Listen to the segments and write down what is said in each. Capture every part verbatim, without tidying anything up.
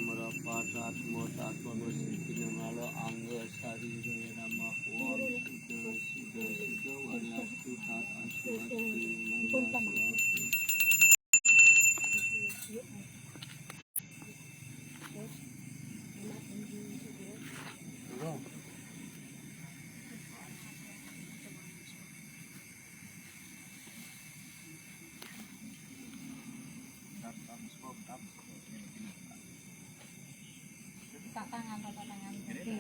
Merapat atmo tatwa bersih pinangalo angga sarira nama Om Siddha Siddha Siddha Wanastu Tata Suwasti Nama Swaha. Tatangan, tatangan. Oke.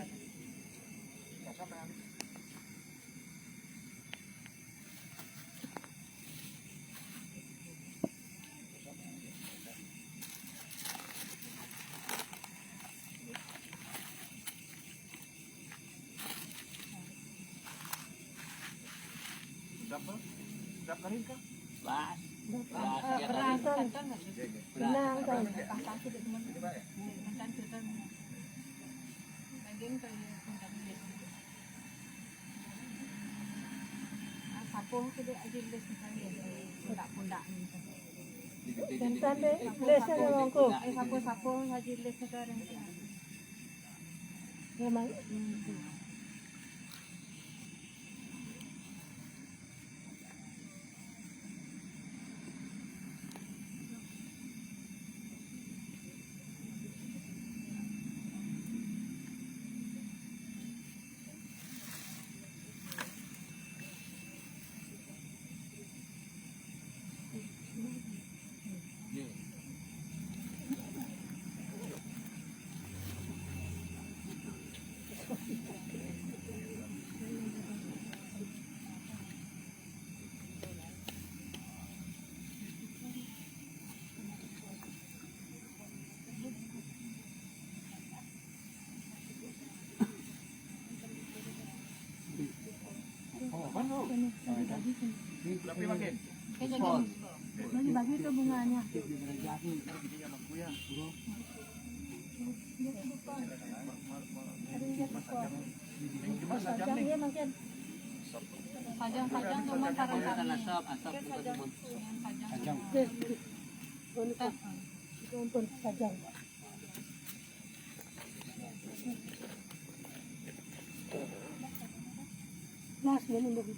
Udah apa? Udah kering kah? Bas. Bas, ya, kering. Beras. Beras. Beras. Daging kayak pundak dia. Ah, sapuh tu dia aja les misalnya. Pundak-pundak ni. Jantan deh, les ada mangkuk. Eh, sapuh-sapuh aja les sekarang. Memang. Berapa makin? Bagi-bagi tu bunganya. Sajang, sajang tu mah karena sajang. Sajang. Ampun, sajang. Mas, minum dulu.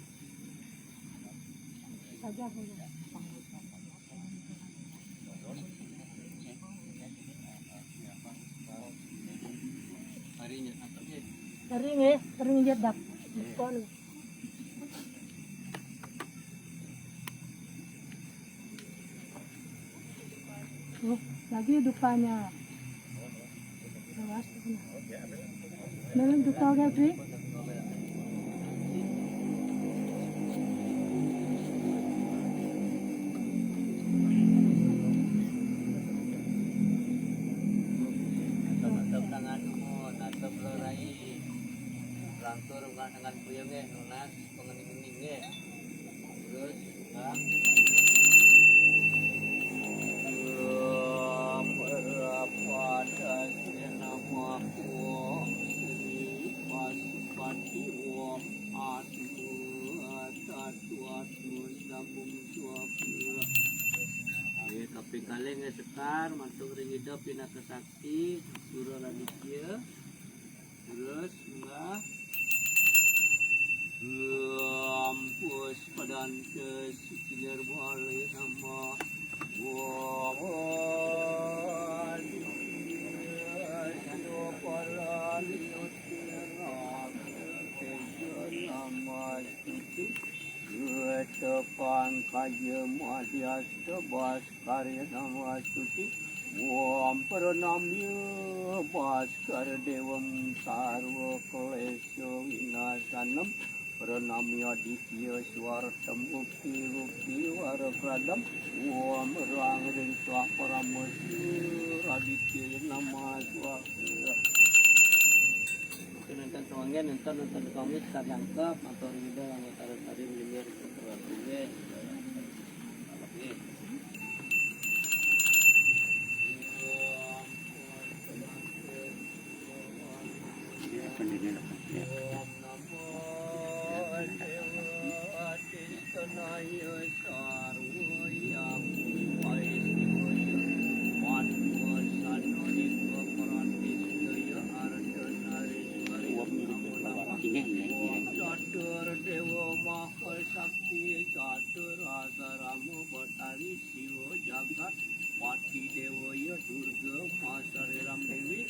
Saja, saja. Kering ya, kering ya, dap. Kon. Tuh, lagi dupanya. Awas. Belum dupa, Gabri. Atap tangan, atap lerai. Lantur dengan puyung, eh, nunas. Pengening-ngening, ya. Terus, ya. Om Rapadasya Namaha Om Sri Pasupati Om Adu Tatu Adu Sabum Swapura. Oke, kaping kalih nggih sekar, mantuk ring Ida pinaka sakti, Sura Raditya. Terus, enggak. Lampus padante sikilir bali nama. Wong. Nama suci. Tepan kaja madya sebas Karya nama suci. Om pranamya Bhaskar Devam Sarva Klesha Vinasanam. Pranamya Aditya Swartam Ukti Ukti Varapradam. Om Rang Ring Swah Parama Siva Aditya Nama Swaha. Nonton sewangian, nonton, nonton komik, tariangkep, motor gede, anggota tadi, melinggir, ketua gue. Om Namo Dewa Tiskanaya Sarwa Yaku Wai Siwaya Manwa Sanodika Pratisjaya Ardhanariswari Namo Namo Om Catur Dewa Mahasakti Catur Asarama Batari Siwa Jagat Pati Dewaya Durga Masariram Dewi.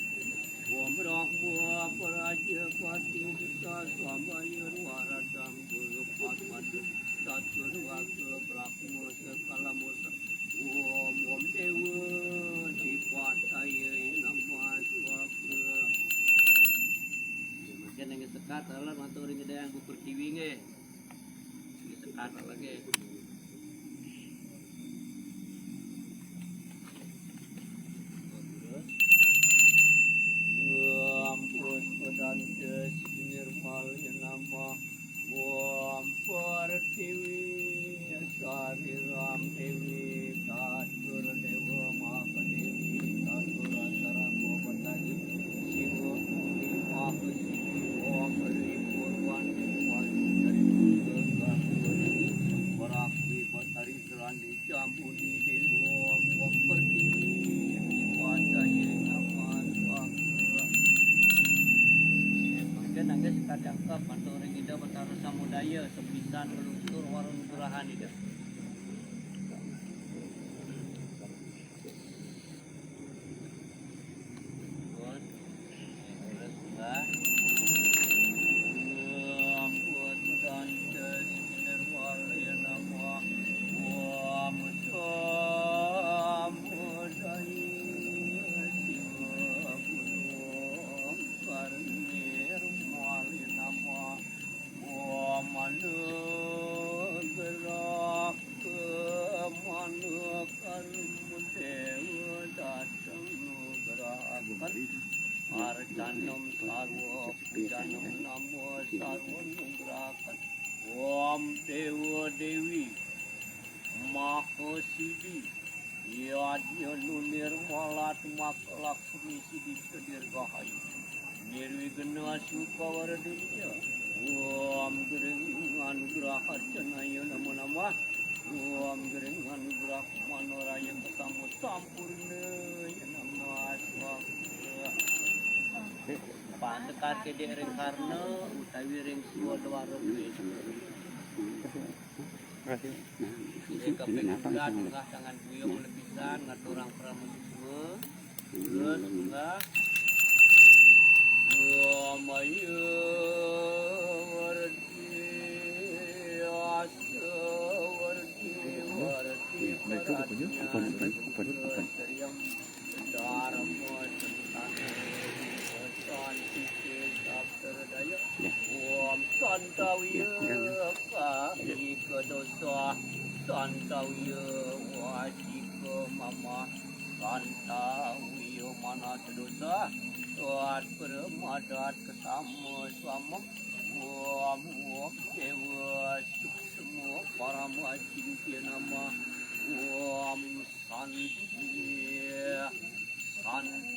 Om Brahma Prajapati Buddha Swambaya Waradam Guru Padmadu Catur Waka Brahma Sekalamusa. Om Om Dewa Dipataya Namah Swaha. Mangkin nggih sekat, taler matur ring Ida Hyang Pertiwi nggih. Sekat lagi. Terus. Om Puspedanta Sri Nirmala Nama. Om Pertiwi Sariram Dewi Catur Dewa Maka Dewi Catur Asarama Batari Siwa Puri Maka Siwa Beri Purwan Purwan Dari Purwa Gati Dewi Perapi Batari Serandi Jambudi Dewa Muang Pertiwi Dipataya Namah Swaha. Mangkin nggih sekadang ka matur ring Ida Batara Samudaya sepisan nglungsur wara nugrahan Ida. Pun. Terus, Mbah. Ampun, Tante Nirwal ya nama. Om Samudaya Siwa Gunung Karnir Wali nama. Om Anugerah Kemana Karma Dewa Datang Nugrahakan. Arcanam Sarwa Pujanam Nama Sarwa Nugrahakan. Om Dewa Dewi Maha Sidi Yadnya Nu Nirmalatmaka Laksmi Sidi Sedirgahayu Nirwigna Sukawaraditya. Om Gering Anugraha Cenaya Nama Nama. Om Gering Anugraha Manoraya Ketama Sampurna Ya Nama Swaha. Patekar kedek ring karna utawi ring siwa dwara. Sing kaping muda tengah tangan buyung lepisan ngaturang parama suksma. Terus munggah. Duamaya werdi asa werdi werdi paratnya. Dharma sentana santi sab Om Santawiya Kajika Dosa, Santawiya Wajika Mama, Santawiya Manasa Dosa, Tuat Permadat Kesama Swamam, Om Om Dewa Suksma Parama Cintya Nama, Om Santi, Santi.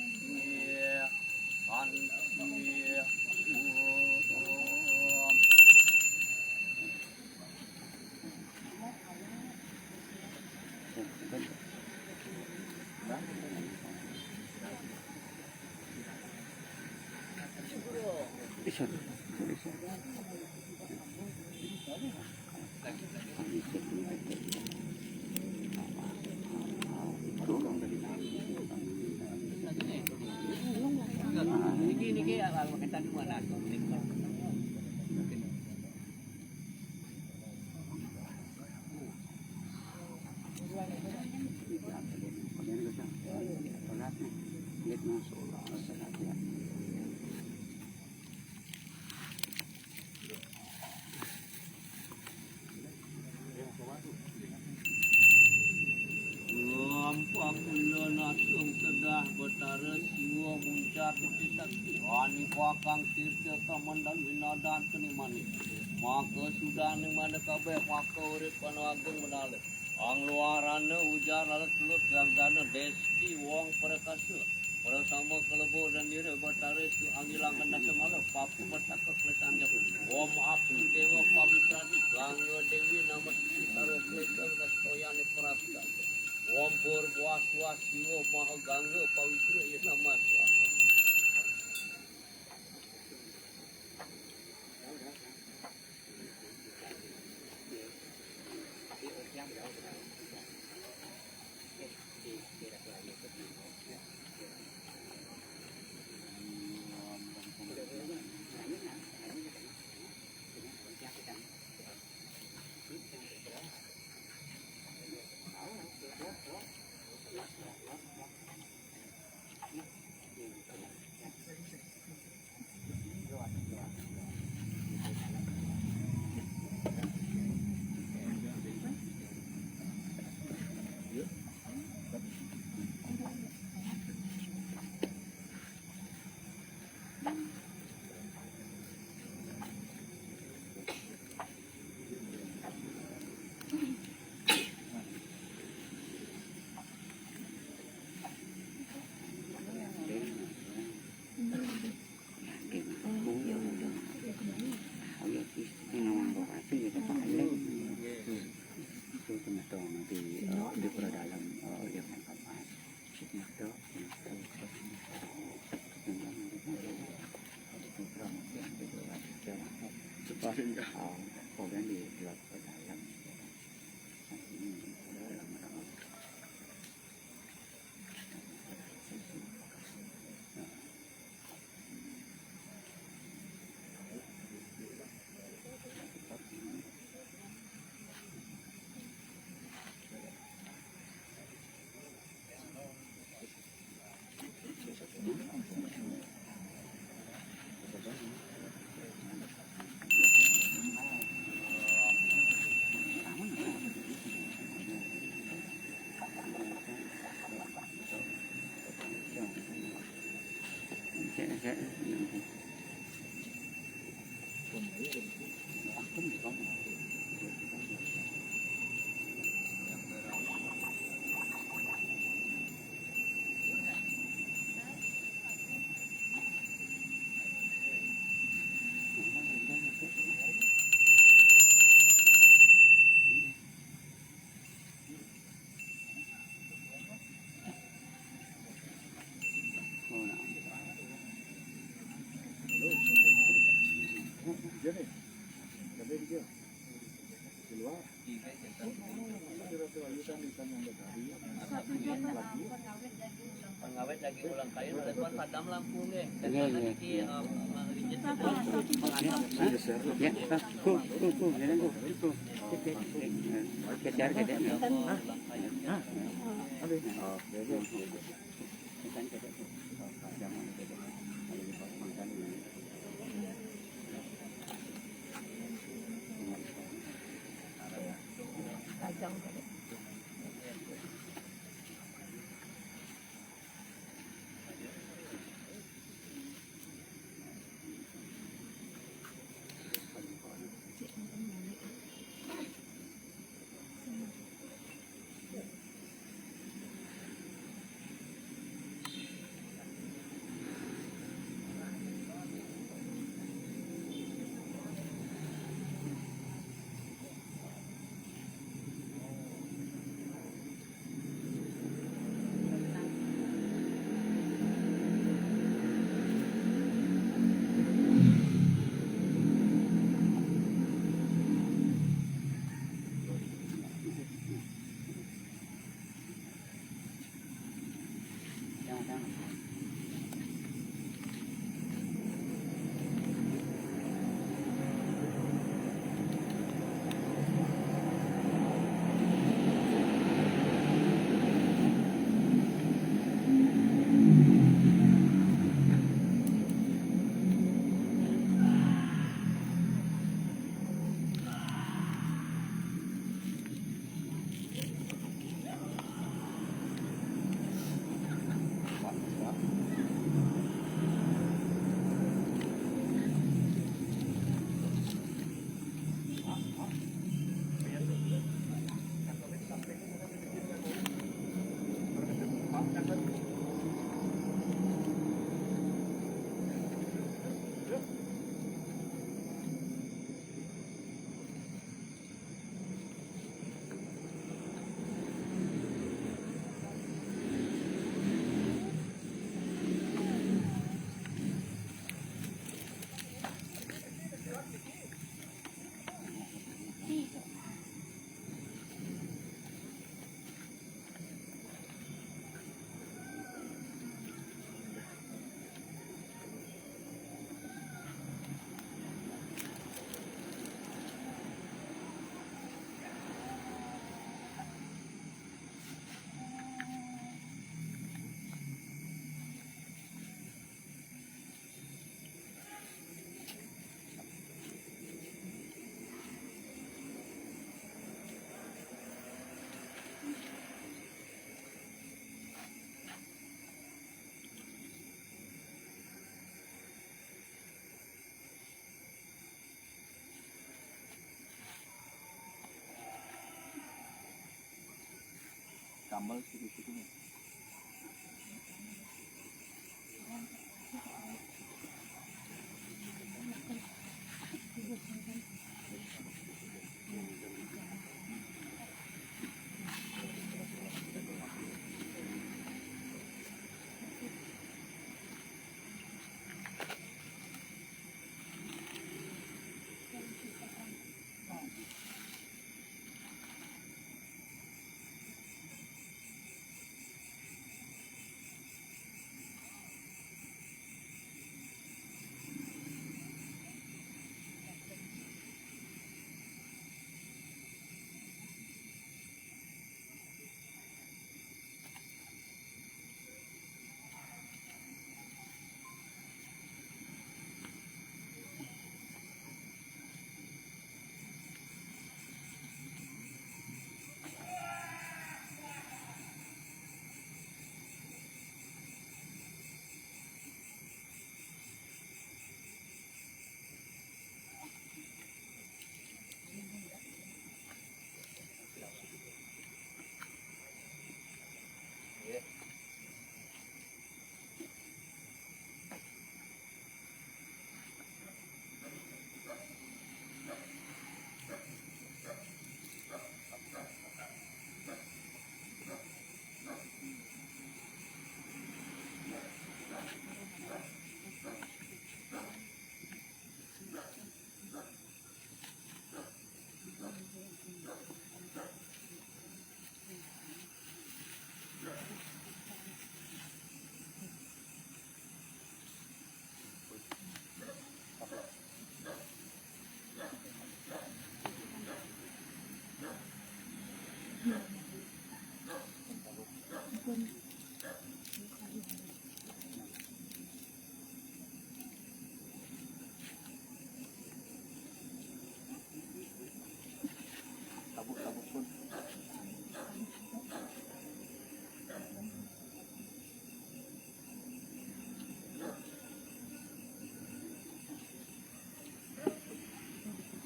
Lampak kula nasung sedah Betara Siwa muncat putih sakti. Ani pakang tirta kamandan winadan kenimani. Maka sudah nimada kabeh maka urip panu ageng menala. Ang luarana ujar lalat kelut gangkana desti wong perkasa. Pratama kalebo dan nira batara tu angilangan dasa mala, papa bataka klesan japa. Om apu dewa pawitra di gangga dewi nama sutara klesa dan soyane prasta. Om pur buas buas jiwa maha gangga pawitra ya nama swaha. Pengawet lagi ulang kayu, telepon padam lampu nggih. Nggih, nggih. Niki, eh, licin. Ya, ah, ku, ku, ku, ya, ku, ku. Kejar, kejar.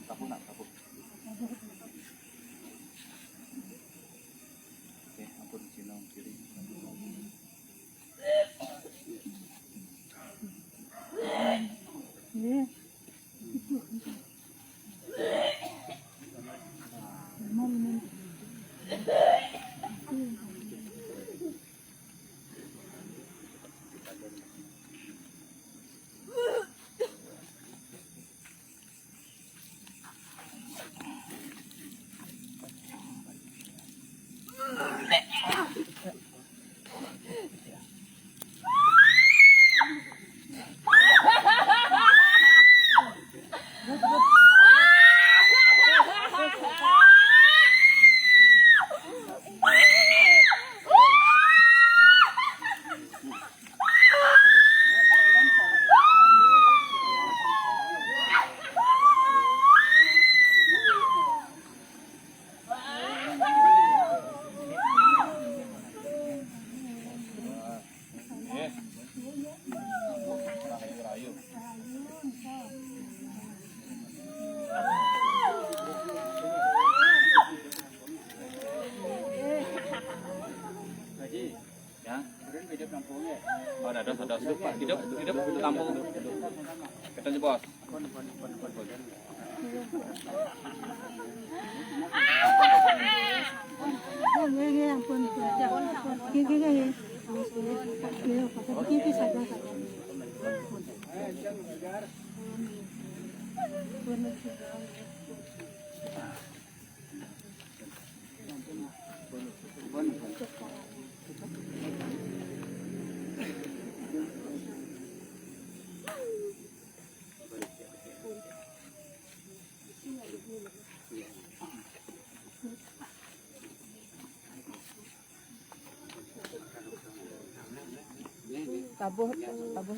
Tabuh nak, tabuh. Okey, ampun, sino kiri. Ya. Oh, dah, dah, dah, dah. Hidup, hidup, tampung. Kita jebos. Tabuh, tabuh.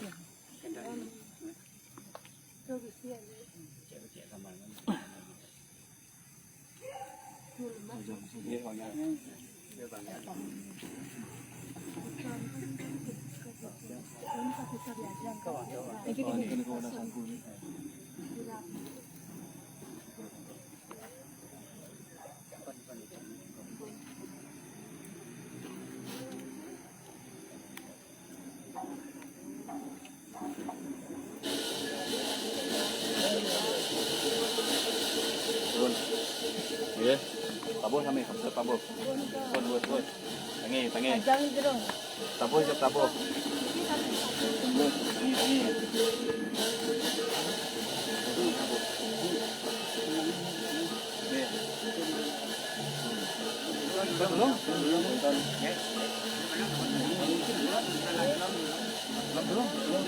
Tabuh. Pun, pun, pun. Tangi, tangi. Ajang ni gerung. Tabuh, jap tabuh. Tangi, tangi. Tabuh, tabuh. Okey. Belum, belum, belum. Okey. Belum, belum, belum.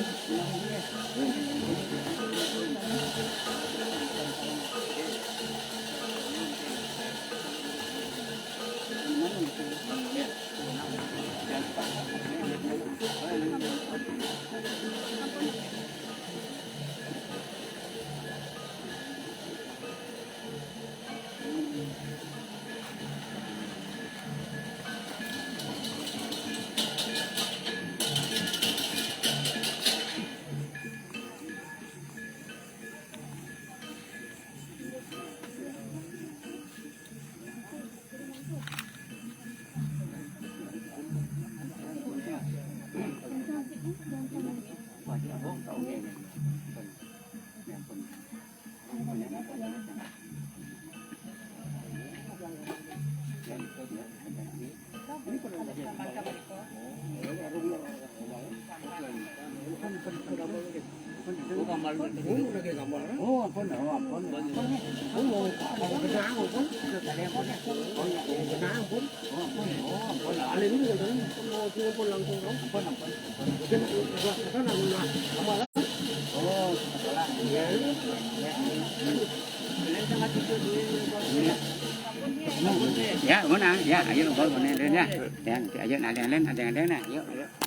Ya, mana? Ya, ayo, gol mana, ya. Ya, ayo, nak, lain, lain, ada, ada, nak. Ayo, ayo.